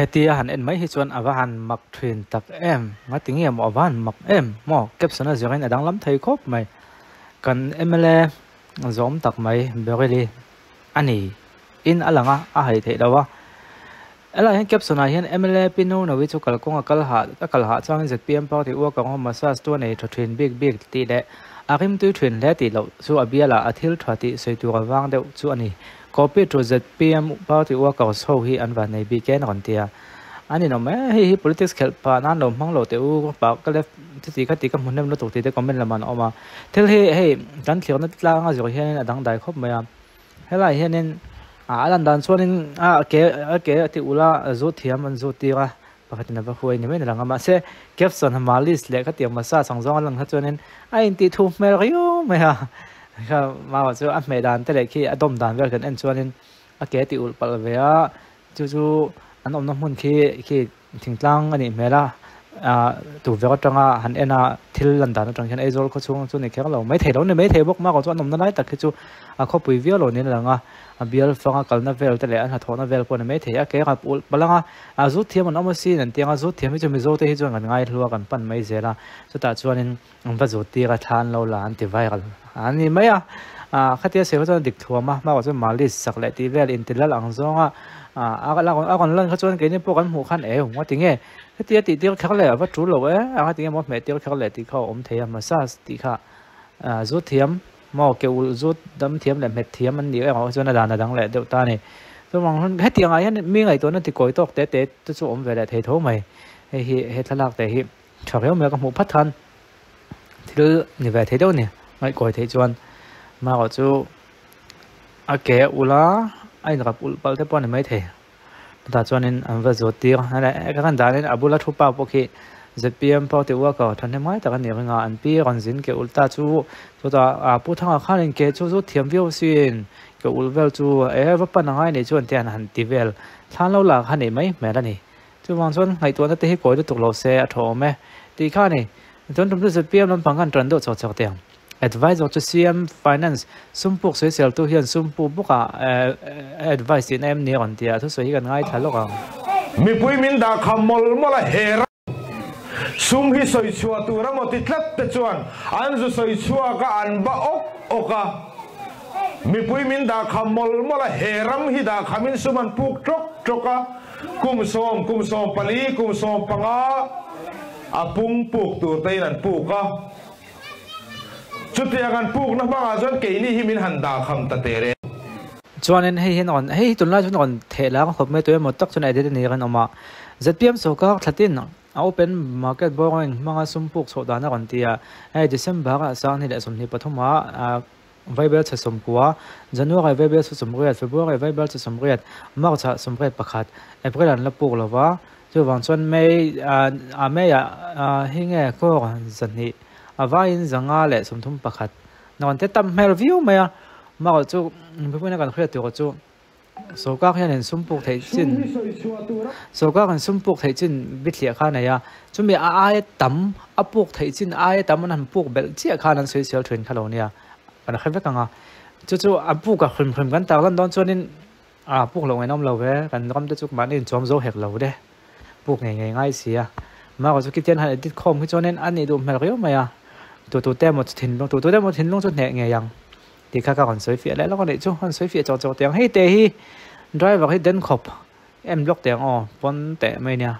Hetia han en mai hi chuan a va han mak thin tak em? Ngati nge maw a va han mak em maw? Caption a zirin a danglam thei khawp mai. Kan mla zawm tak mai Beryl-i a ni in a lang a, a hai theih lo a. Helaiah hian caption ah hian mla Pi Nonovi chu kalkawng a kal hah a kal hah chuangin zpm party worker ho massage tu a nei tha thin bik bik tih leh a rimtui thin hle tih loh chu a bialah a thil tha tih sawi tur avang deuh chu a ni. Copy to zpm party workers ho hi an van nei bik e na rawn ti a. An inawm e, hei hi politics khelh pah nan lo hmang lo teh u, pa ka left chuti kha ti ka hmu hnem lutuk tih te comment lamah an awm a. Thil hi hei kan thlirna tlanga zawh hianin a dangdai khawp mai a. Helaiah hianin a lan dan chuanin a ke a ke a ti ula zu thiam an zu tir a, pakhatin a va huai ni mai ni lang a. Mahse caption malis leh khatiang massage ang zawng a lan kha chuanin a intih thu hmel riau mai a. Kha mau chu a hmeh dan te leh khi a dawm dan vel kan en chuanin a ke tih ulh palh ve a, chu chu an awmna hmun khi khi thingtlang a nih hmel a, ah tukverh atanga han en a thil lan dan atang hian Aizawl khaw chhung chu ni kher lo maithei lo ni maithei bawk mak chu an awmna lai tak hi chu a khawpui viau lo niin a lang a, a bial fanga kalna vel te leh a hnathawhna vel pawh a ni maithei a ke a ulh palh ang a, a zut thiam an awm asin an ti ang a, zut thiam hi chu Mizo te hi chuan kan ngaihlu a kan pan mai zel a, chutah chuanin. An va zut tir a thla an lo la an ti viral a ni mai a, ah khatia sawi kha chuan dik thuam a hmaah chuan malis sak leh tih vel inti lal ang zawng a, ah a rawn lan kha chuan keini pawh kan hmuh khan eng a ti nge hetia tih tir kher leh a va tul lo e a ti nge maw hmeh tir kher leh tih kha a awm thei a massage tih kha ah zut thiam maw ke ulh zut dam thiam leh hmet thiam an nih erawh chuan a dan a dang leh deuh ta a ni chuvang chuan hetiang ah hian mi ngaihtuahna ti kawi tawk te te te chu a awm ve leh thei tho mai hei hi he thlalak te hi. Tha riau mai a ka hmuh phat khan thil ni ve thei deuh a ni ngaihkawi theih chuan marawh chu a ke a ulh a a inrap ulh palh te pawh a ni maithei chutah chuanin an va zawt tir a ka kan danin a bula thu pa pawh khi zpm party worker thahnem ngai tak a ni ring a an pi rawn zin ke ulh ta chu chutah a pu thanga khanin ke chu chu thiam viau sin ke ulh vel chu e va pan angai nih chuan tian han ti vel thlan lo lah kha neih mai hmel a ni. Chuvang chuan ngaihtuahna te hi kawi lutuk lo se a tha awm e tih kha a ni. Chuan tum chu zpm lampang khan tan deuh chawk chawk teh ang. Advisor chu CM Finance Sumpuk sawiseltu hian Sumpu bawkah advice tihna em ni a rawn ti a, thusawi hi kan ngaithla lawk ang. Mipui min dah kham mawlh mawlh a, he ram sum hi sawi chhuah tur a maw ti tlat te chuan an zu sawi chhuak a, an ba awk awk a. Mipui min dah kham mawlh mawlh a, he ram hi dah khamin sum an puk tawk tawk a. Kum sawm, kum 14, kum 15 a pung puk tur tein an puk a. Chutiang an pukna hmangah chuan keini hi min han dah kham ta teh reng. Chuanin hei hian rawn, hei hi tunlai chuan rawn theh lar khawp mai tuemaw tak chuan edit a ni rinawm a. Zpm sawrkar thlatin a open market borrowing hmanga sum puk chhoh dan a rawn ti a. Hei December ah 2023 ah Vaibel chhe 90, January Vaibel chhe 80, February Vaibel chhe 80, March ah 81, April an la puk lo va, chuvang chuan May ah May ah hi nge kawr 200 a vaiin 531 nawn te tam hmel viau mai a, March chu mipui kan hriat tur chu. Sawrkar hian in sum puk theih chin Sawrkar in sum puk theih chin bithliah kha a nei a, chumi a aia tam a puk theih chin aia tam an han puk belh chiah khan an sawi sial thin kha lo nia, kan hre vek ang a. Chu chu a puk a hrim hrim kan tarlan dawn chuanin a puk loh ngaihna awm lo ve, kan ram te chu mahni inchawm zo hek lo de, puk ngei ngei ngai si a. Mahrawh chu khitian han edit khawm hi chuanin a nih duh hmel riau mai a, tutute emaw thinlung tutute emaw thinlung chu hneh ngei ang. Tih kha ka rawn sawi fiah leh lawk a nih chu, rawn sawi fiah chawk chawk teh ang. Hei te hi driver hi den khawp em lawk teh ang aw, pawn teh mai nia.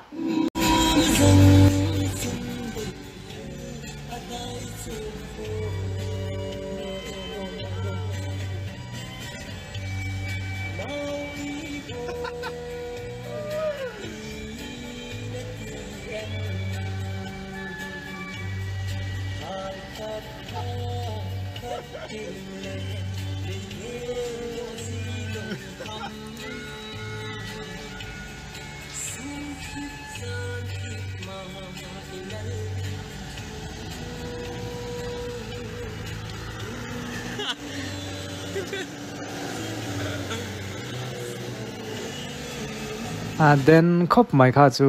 A den khawp mai kha chu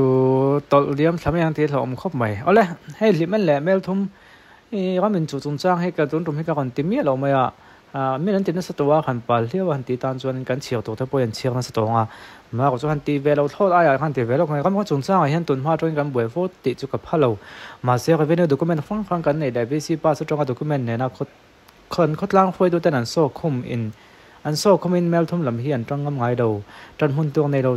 tawlh liam thla mai ang tih a hlauhawm khawp mai. Awle, hei hlimel leh melthum I ram in chu chungchang hi ka tun tum hi ka rawn ti miah lo mai a, min an ti nasa tawh a, han pal hliau a han tih tan chuan kan chhiar tur te pawh hi an chhiar nasa tawh ang a, Mah chu han ti ve lo thlawt aiah khan ti ve lawk mai. Ram khaw chungchangah hian tun hma atangin kan buai fo tih chu ka pha lo. Mahse revenue document hrang hrang kan neih leh VC pass atanga document nena khaw khawn khawtlang hruaituten an saw khum in an saw khumin mel thum lam hi an tang ngam ngai lo. Tan hmun tur nei lo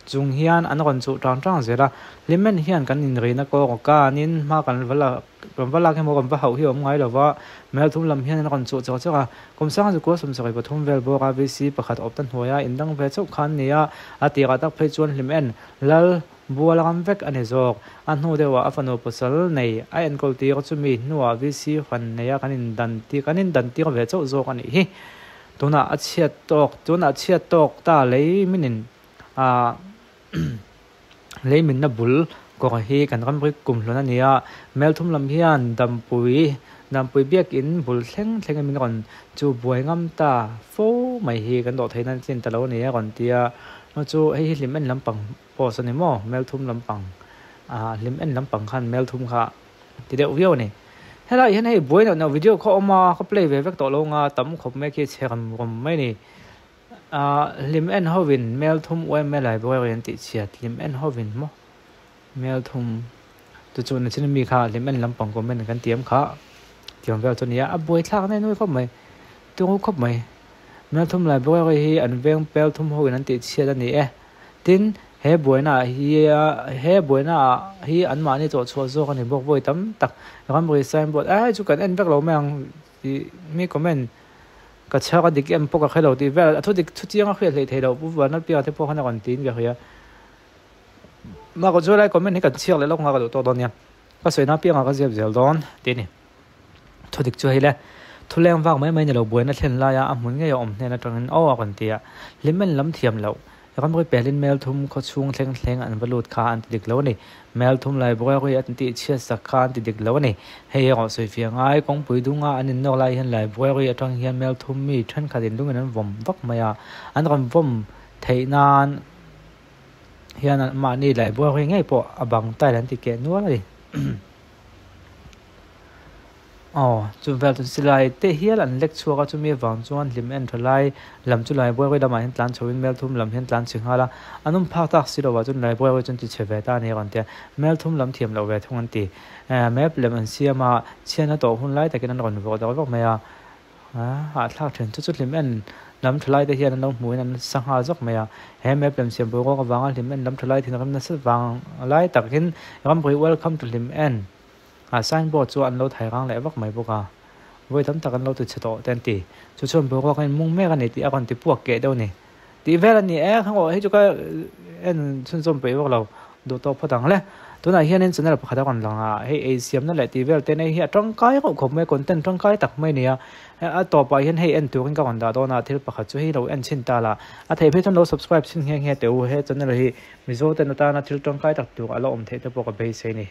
chung hian an rawn chuh tang tang zel a. Hlimen hian kan inrina kawng kanin hma kan va la kan va lak emaw kan va hauh hi a awm ngai lo va, mel thum lam hian an rawn chuh chawk chawk a. Kum sang zukua 73 vel bawk a VC pakhat awpna hnuaia indang ve chauh kha an ni a, a tirah tak phei chuan hlim en lal bual ram vek a ni zawk. A hnu deuhah a fanu pasal nei a enkawl tir chumi hnuah VC hran neia kan indan tir kan indan tir ve chauh zawk a nih hi. Tunah a chhiat tawk tunah chhiat tawk ta lei minin ah Leiminna bul kawr hi kan ramri kum hlun a ni a, Melthum lam hian Dampui, Dampui biakin bul thleng thlengin min rawn chu buai ngam ta fo mai hi kan dawh theihna chin ta lo a ni a rawn ti a, chu chu hei hi hlim en lampang post a ni maw, Melthum lampang ah hlim en lampang khan Melthum kha ti deuh viau a ni. Helai hian hei buai neuh neuh video kha awm a, ka play ve vek tawh lo anga tam khawp mai khi chhe ram rawm mai a ni. Hlim en hovin mel thum yma library an tih chhiat hlim en hovin maw mel thum chu chu nachin mi kha hlim en lampang comment kan tiam kha tiang vel chu nia a buai thlak nai nuai khawp mai turu khawp mai mel thum library hi an veng pel thum hovin an tih chhiat a ni e tin he buaina ah hi he buaina ah hi an mahni chawh chhuah zawk a ni bawk vawi tam tak ramri signboard a chu kan en vek lo mai ang tih mi comment Ka chhak a dik em pawh ka hre lo tih vel a thu dik thu chiang a hriat hleih theih loh Pu Vanlalpianga te pawh khan a rawn tiin ka hria. Mah ka chu lai comment hi kan chhiak leh lawk nghak a duh tawh dawn nia. Ka sawi na piangah ka ziap zel dawn tih a ni. Thu dik chu hei le thu leng vak mai mai ni lo buaina thlen laia a hmun ngei a awm hnen atangin aw a rawn ti a, hlimen lam thiam loh Ramri pelin mel thum khaw chhung thleng thleng an va lut kha an ti dik lo a ni. Mel thum library an tih chhiat sak kha an ti dik lo a ni. Hei erawh sawifiah ngai kawngpui dunga an innawk lai hian library atang hian mel thum mi thenkhat in lungin an vawm vak mai a, an rawn vawm theih nan hian mahni library ngei pawh a bang tile an ti keh nual a ni. Aw, chu vel chu silai te hial an lek chhuak a, chumi avang chuan hlim en tha lai lam chu library lamah hian tlan chhoin mel thum lam hian tlan chhe nghal a, an awm phak tak si lovah chuan library chuan ti chhe ve ta a ni a rawn ti a, mel thum lam thiam loh ve thung an ti. Map lem an siam a, chhiatna tawh hun lai takin an rawn vawh deuh vak mai a, hahthlak then chu chu hlim en lam tha lai te hian an lo hmuhin an sa nghal zawk mai a, he map lem siam boruak avanga hlim en lam tha lai thinrim nasa vang lai takin ramri welcome to hlim en. A signboard chu an lo thai rang leh vak mai bawk a, vawi tam tak an lo ti chhe tawh te an ti. Chu chuan boruak a inmung mek a ni tih a rawn ti puak keh deuh a ni. Tih vel a ni e, kha hei chu ka en chhunzawm peih vak lo, duh tawk phawt ang le. Tunah hianin channel pakhat a rawn lang a, hei ei siamna leh tih vel te nei hi a tangkai reuh khawp mai, content tangkai tak mai a ni a. A tawpah hian hei en turin ka rawn dah dawn a, thil pakhat chu hei lo en chhin ta la. A theih phei chuan lo subscribe chhin nghe nghe teh u, he channel hi Mizo ten atana thil tangkai tak tur a la awm theih te pawh ka beisei a ni.